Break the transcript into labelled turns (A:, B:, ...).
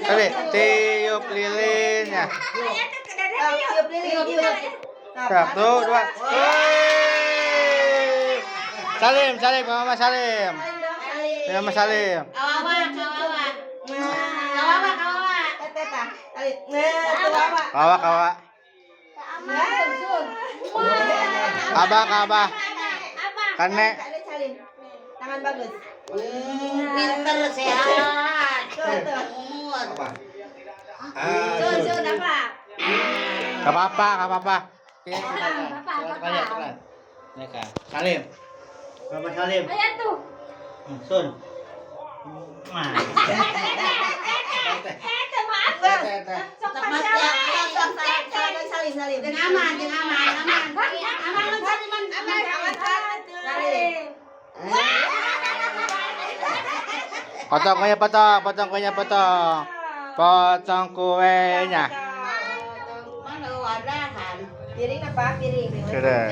A: Tapi tiup lilinnya.
B: Tiup lilin, tiup.
A: Satu, dua. Wey. Salim, salim, ke Mama salim.
B: Salim dong, salim.
A: Ke Mama salim.
C: Kawawa, kawawa. Kawawa, kawawa.
B: Teteh, tah. Salim. Nah, tuh bawa.
A: Kawa, kawa.
B: Aman.
A: Abah, ke abah.
C: Apa?
A: Kane.
B: Salim, salim. Tangan bagus.
C: Pinter, sehat.
B: Tuh, tuh.
C: Umur.
D: Apa?
C: Sun, sun, apa?
A: Gak apa-apa, gak apa-apa.
C: Apa, apa?
A: Mereka. Salim. Mama salim.
C: Ayo tuh.
A: Sun. Nah.
C: Eh, maaf.
A: Teh, teh.
C: Sok
B: Sok, sok, salam, salam, salim, salim.
C: Jeung aman, jeung aman, aman. Aman, aman, aman, aman.
B: Aman, salim.
A: Potong kuenya potong, potong kuenya potong. Potong kuenya.
C: Mana wadahan?
B: Piring apa? Piring.
A: Sudah.